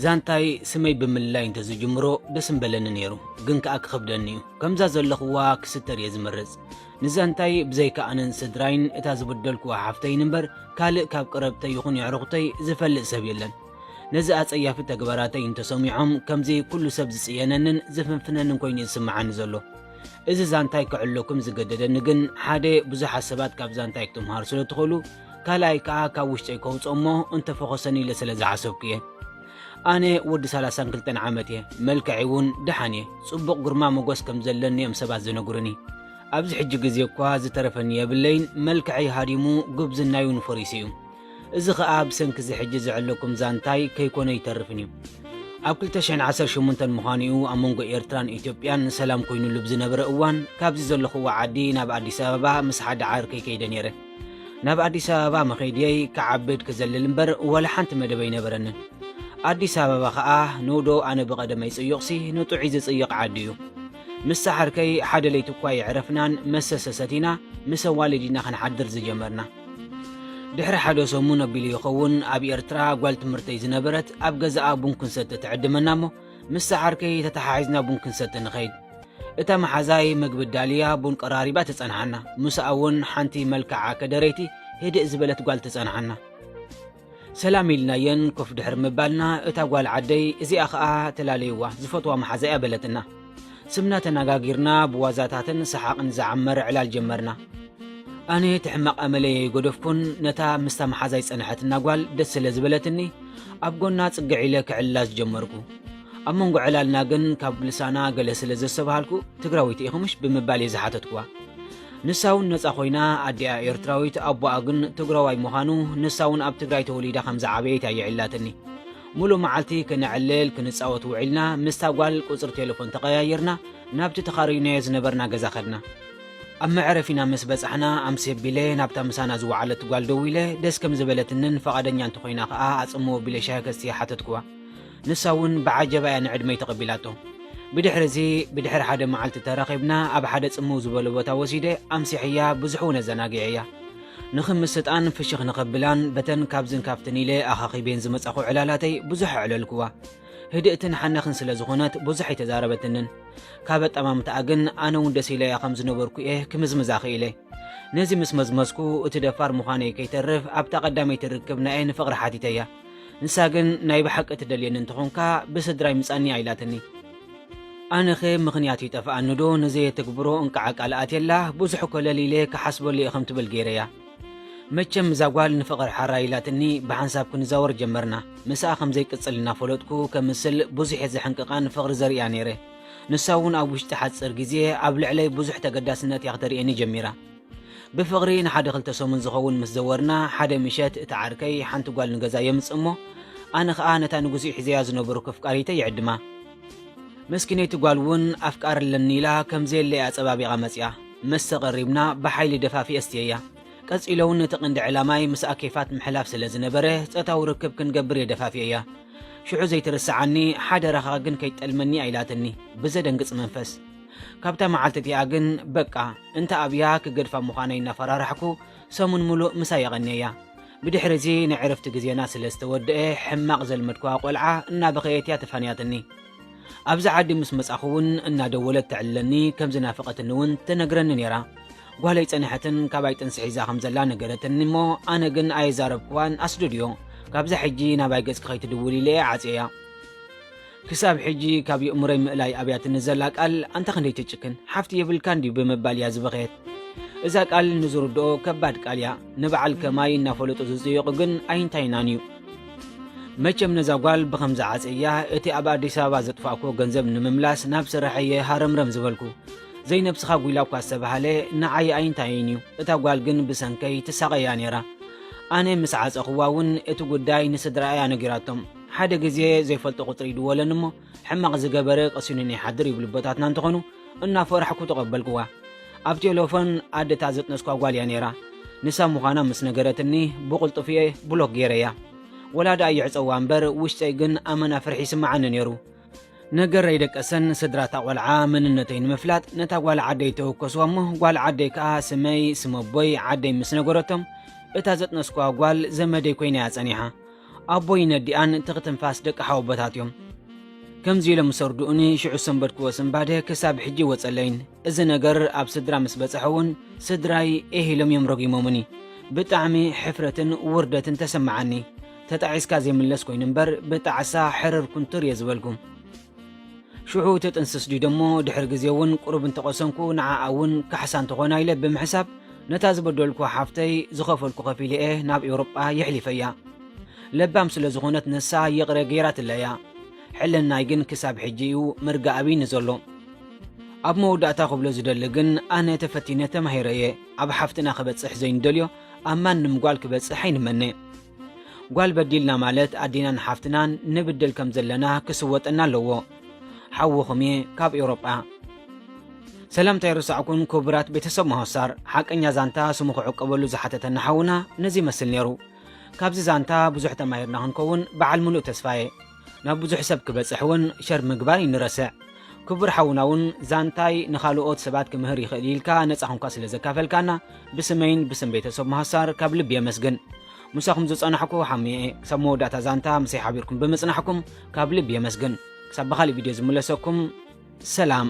ዛንታይ ስመይ ብምልላይ እንተዝጅምሮ ደስ ምበለኒ ነይሩ፣ ግን ከኣ ክኸብደኒ እዩ። ከምዛ ዘለኹዋ ክስተር እየ ዝመርጽ። ንዛንታይ ብዘይካ ኣነን ስድራይን እታ ዝበደልኩዋ ሓፍተይን እምበር፣ ካልእ ካብ ቀረብተይ ይኹን የዕሩኽተይ ዝፈልጥ ሰብ የለን። ነዚ ኣጸያፊ ተግባራተይ እንተሰሚዖም፣ ከምዚ ኩሉ ሰብ ዝጽየነንን ዝፍንፍነንን ኮይኑ እዩ ዝስምዓኒ ዘሎ። እዚ ዛንታይ ክዕለኩም ዝገደደኒ ግን፣ ሓደ፣ ብዙሓት ሰባት ካብ ዛንታይ ክትምሃሩ ስለ ትኽእሉ፣ ካልኣይ ከኣ ካብ ውሽጠይ ከውጽኦ እሞ እንተፈኾሰኒ ኢለ ስለ ዝሓሰብኩ እየ። ኣነ ወዲ ሰላሳን ክልተን ዓመት እየ። መልክዐይ እውን ደሓን እየ። ጽቡቕ ግርማ ሞገስ ከም ዘለኒ እዮም ሰባት ዝነግሩኒ። ኣብዚ ሕጂ ግዜ እኳ ዝተረፈኒ የብለይን። መልክዐይ ሃዲሙ፣ ጉብዝናይ እውን ፈሪሱ እዩ። እዚ ኸኣ ብሰንኪ እዚ ሕጂ ዝዕለኩም ዛንታይ ከይኮነ ኣይተርፍን እዩ። ኣብ ክልተ ሽሕን ዓሰርተ ሸሞንተን ምዃኑ እዩ ኣብ መንጎ ኤርትራን ኢትዮጵያን ሰላም ኮይኑሉ ብዝነበረ እዋን፣ ካብዚ ዘለኹዎ ዓዲ ናብ ኣዲስ ኣበባ ምስ ሓደ ዓርከይ ከይደ ነይረ። ናብ ኣዲስ ኣበባ መኸይድየይ ክዓብድ ክዘልል እምበር ዋላ ሓንቲ መደብ ኣይነበረንን። ኣዲስ ኣበባ ኸኣ ንውዶ ኣነ ብቐደመይ ጽዩቕሲ ንጥዑይ ዝጽይቕ ዓዲ እዩ። ምስ ሰሓርከይ ሓደ ለይቲ እኳ የዕረፍናን መሰሰ ሰቲና ምስ ኣዋልድ ኢና ክንሓድር ዝጀመርና። ድሕሪ ሓደ ሰሙን ኣቢሉ ይኸውን ኣብ ኤርትራ ጓል ትምህርተይ ዝነበረት ኣብ ገዛኣ ቡን ክንሰቲ ትዕድመና እሞ ምስ ሰሓርከይ ተተሓሒዝና ቡን ክንሰቲ ንኸይድ። እታ መሓዛይ መግቢ ዳልያ ቡን ቀራሪባ ትጸንሓና። ምስኣ እውን ሓንቲ መልክዓ ከደረይቲ ህድእ ዝበለት ጓል ትጸንሓና። ሰላም ኢልናየን ኮፍ ድሕሪ ምባልና፣ እታ ጓል ዓደይ፣ "እዚኣ ኸኣ ተላለይዋ፣ ዝፈትዋ መሓዛይ እያ" በለትና። ስምና ተነጋጊርና፣ ብዋዛታትን ሰሓቕን ዝዓመረ ዕላል ጀመርና። ኣነ እቲ ሕማቕ ኣመለይ ኣይገደፍኩን፣ ነታ ምስታ መሓዛይ ዝጸንሐትና ጓል ደስ ስለ ዝበለትኒ፣ ኣብ ጎና ጽግዕ ኢለ ክዕልላ ዝጀመርኩ። ኣብ መንጎ ዕላልና ግን ካብ ልሳና ገለ ስለ ዘስተብሃልኩ፣ "ትግራወይቲ ኢኹምሽ?" ብምባል እየ ዝሓተትኩዋ። ንሳ እውን ነጻ ኮይና፣ ኣዲኣ ኤርትራዊት፣ ኣቦኣ ግን ትግራዋይ ምዃኑ፣ ንሳ እውን ኣብ ትግራይ ተወሊዳ ከም ዝዓበየት እያ የዕልላትኒ። ሙሉእ መዓልቲ ክነዕልል፣ ክንጻወት ውዒልና፣ ምስታ ጓል ቁጽሪ ቴሌፎን ተቐያይርና፣ ናብቲ ተኻሪናዮ ዝነበርና ገዛ ከድና። ኣብ መዕረፊና ምስ በጻሕና፣ ኣምስየ ኣቢለ ናብታ ምሳና ዝወዓለት ጓል ደዊለ፣ ደስ ከም ዝበለትንን ፍቓደኛ እንተኾይና ከኣ ኣጽምዎ ኣቢለ ሻሂ ከስትያ ሓተትኩዋ። ንሳ እውን ብዓጀባ እያ ንዕድመይ ተቐቢላቶ። ብድሕሪ እዚ፣ ብድሕሪ ሓደ መዓልቲ ተራኺብና፣ ኣብ ሓደ ጽምው ዝበለ ቦታ ወሲደ ኣምሲሐያ፣ ብዙሕ እውን ኣዘናጊዐያ። ንኽምስጣን ፍሽኽ ንኸብላን በተን ካብዝን ካብትን ኢለ ኣኻኺበን ዝመጻኹ ዕላላተይ ብዙሕ ኣዕለልኩዋ። ህድእትን ሓናኽን ስለ ዝኾነት ብዙሕ ኣይተዛረበትንን። ካብ ኣጠማምታኣ ግን ኣነ እውን ደስ ኢለያ ከም ዝነበርኩ እየ ክምዝምዛ ክኢለ። ነዚ ምስ መዝመዝኩ እቲ ደፋር ምዃነይ ከይተርፍ ኣብታ ቀዳመይቲ ርክብናኤ ንፍቕሪ ሓቲተያ። ንሳ ግን ናይ ብሓቂ ትደልየኒ እንተኾንካ ብስድራይ ምጻኒ እያ ኢላትኒ። ኣነኸ ምኽንያት ይጠፍኣኒ ዶ ንዘየትግብሮ እንቃዕ ቃል ኣትየላ ብዙሕ ኮለል ኢለ ክሓስበሉ እየ ከም ትብል ገይረያ። መቸም እዛ ጓል ንፍቕሪ ሓራይ ኢላትኒ ብሓንሳብ ክንዛወር ጀመርና። ምስኣ ከም ዘይቅጽል እናፈለጥኩ ከምስል ብዙሕ እየ ዝሕንቅቓን ፍቕሪ ዘርእያ ነይረ። ንሳ እውን ኣብ ውሽጢ ሓጺር ግዜ ኣብ ልዕለይ ብዙሕ ተገዳስነት እያ ክተርእየኒ ጀሚራ። ብፍቕሪ ንሓደ ክልተ ሰሙን ዝኸውን ምስ ዘወርና፣ ሓደ ምሸት እቲ ዓርከይ ሓንቲ ጓል ንገዛ የምጽእ እሞ፣ ኣነ ኸኣ ነታ ንግዚኡ ሒዘያ ዝነበርኩ ኣፍቃሪተይ ይዕድማ። መስኪነይቲ ጓል እውን ኣፍቃሪ ኣለኒ ኢላ ከም ዘየለይ ኣጸባቢቓ መጺኣ። መስተ ቀሪብና ብሓይሊ ደፋፊ ኣስትየያ። ቀጺለ እውን እቲ ቀንዲ ዕላማይ ምስኣ ኬፋት ምሕላፍ ስለ ዝነበረ፣ ጾታዊ ርክብ ክንገብር እየ ደፋፊኤያ። ሽዑ ዘይትርስዓኒ፣ ሓደራኻ ግን ከይትጠልመኒ እያ ኢላትኒ ብዘደንግጽ መንፈስ። ካብታ መዓልቲ እቲኣ ግን በቃ፣ እንተ ኣብያ ክገድፋ ምዃነይ እናፈራራሕኩ ሰሙን ምሉእ ምሳይ የቐንየያ። ብድሕሪ እዚ ናይ ዕረፍቲ ግዜና ስለ ዝተወድአ፣ ሕማቕ ዘልመድኩዋ ቆልዓ እናበኸየት እያ ተፋንያትኒ። ኣብዚ ዓዲ ምስ መጻኹ እውን እናደወለት ተዕልለኒ፣ ከም ዝናፈቐትኒ እውን ትነግረኒ ነይራ። ጓለይ ጸንሐትን ካባይ ጥንሲ ሒዛ ከም ዘላ ነገረትኒ እሞ፣ ኣነ ግን ኣየዛረብኩዋን ኣስዱድዮ። ካብዛ ሕጂ ናባይ ገጽኪ ከይትድውሊ ኢለ እየ ዓጽየያ። ክሳብ ሕጂ ካብ የእምሮይ ምእላይ ኣብያትኒ ዘላ ቃል፣ ኣንታ ክንደይ ትጭክን፣ ሓፍቲ የብልካን ድዩ ብምባል እያ ዝበኸየት። እዛ ቃል ንዝርድኦ ከባድ ቃል እያ። ንበዓል ከማይ እናፈለጡ ዝጽይቑ ግን ኣይንታይናን እዩ። መቸም ነዛ ጓል ብኸምዚ ዓጽየያ፣ እቲ ኣብ ኣዲስ ኣበባ ዘጥፋእኩዎ ገንዘብ ንምምላስ ናብ ስራሐይ እየ ሃረምረም ዝበልኩ። ዘይነብስኻ ጒላ እኳ ዝተባህለ ንዓይ ኣይንታይን እዩ። እታ ጓል ግን ብሰንከይ ትሳቐያ ነይራ። ኣነ ምስ ዓጸኹዋ እውን እቲ ጉዳይ ንስድራኣ እያ ነጊራቶም። ሓደ ግዜ ዘይፈልጦ ቁጽሪ ይድወለኒ እሞ፣ ሕማቕ ዝገበረ ቀሲኑኒ ይሓድር ይብሉ ኣቦታትና እንተኾኑ፣ እናፈራሕኩ ተቐበልኩዋ። ኣብ ቴሌፎን ኣደታ ዘጥነስኳ ጓል እያ ነይራ። ንሳ ምዃና ምስ ነገረትኒ፣ ብቕልጡፍ እየ ብሎክ ገይረያ። ወላ ደኣ ይዕጸዋ እምበር፣ ውሽጠይ ግን ኣመና ፍርሒ ይስምዓኒ ነይሩ። ነገር ኣይደቀሰን፣ ስድራ እታ ቆልዓ መንነተይ ንምፍላጥ፣ ነታ ጓል ዓደይ ተወከስዋ እሞ፣ ጓል ዓደይ ከኣ ስመይ፣ ስም ኣቦይ፣ ዓደይ ምስ ነገረቶም፣ እታ ዘጥነስኳ ጓል ዘመደይ ኮይና እያ ጸኒሓ። ኣቦይን ኣዲኣን ትኽትንፋስ ደቂ ሓወቦታት እዮም። ከምዚ ኢሎም ምስ ኣርድኡኒ ሽዑ ሰንበድክዎ ስንባደ ክሳብ ሕጂ ይወጸለይን። እዚ ነገር ኣብ ስድራ ምስ በጽሐ እውን ስድራይ ኤህ ኢሎም እዮም ረጒሞምኒ። ብጣዕሚ ሕፍረትን ውርደትን ተሰማዓኒ። ተጣዒስካ ዘይምለስ ኮይኑ እምበር ብጣዕሳ ሕርር ኩንትር እየ ዝበልኩ። ሽዑ ትጥንስስ ድዩ ደሞ ድሕሪ ግዜ እውን ቁሩብ እንተቐሰንኩ ንዓኣ እውን ካሕሳ እንተኾና ኢለ ብምሕሳብ ነታ ዝበደልኩ ሓፍተይ ዝኸፈልኩ ከፊለ እየ ናብ ኤውሮጳ የሕሊፈያ። ለባም ስለ ዝኾነት ንሳ ይቕረ ገይራትለያ። ሕልናይ ግን ክሳብ ሕጂ እዩ መርጋኣቢ ንዘሎ። ኣብ መወዳእታ ክብሎ ዝደሊ ግን ኣነ ተፈቲነ ተማሂረ እየ። ኣብ ሓፍትና ክበጽሕ ዘይንደልዮ ኣብ ማንም ጓል ክበጽሕ ኣይንመነ። ጓል በዲልና ማለት ኣዴናን ሓፍትናን ንብድል ከም ዘለና ክስወጠና ኣለዎ። ሓውኹም እየ ካብ ኤውሮጳ። ሰላምታ ይረሳዕኩን ክቡራት ቤተሰብ መሆሳር። ሓቀኛ ዛንታ ስሙ ክዕቀበሉ ዝሓተተና ሓውና ነዚ ይመስል ነይሩ። ካብዚ ዛንታ ብዙሕ ተማሂርና ክንከውን በዓል ምሉእ ተስፋ እየ። ናብ ብዙሕ ሰብ ክበጽሕ እውን ሸር ምግባር ይንረስዕ። ክቡር ሓውና እውን ዛንታይ ንኻልኦት ሰባት ክምህር ይኽእል ኢልካ ነጻ ኹንካ ስለ ዘካፈልካና ብስመይን ብስም ቤተሰብ መሃሳር ካብ ልቢ የመስግን። ምሳኹም ዝጸናሕኩ ሓሙየ እየ። ክሳብ መወዳእታ ዛንታ ምሳይ ሓቢርኩም ብምጽናሕኩም ካብ ልቢ የመስግን። ክሳብ ብኻልእ ቪድዮ ዝምለሰኩም ሰላም።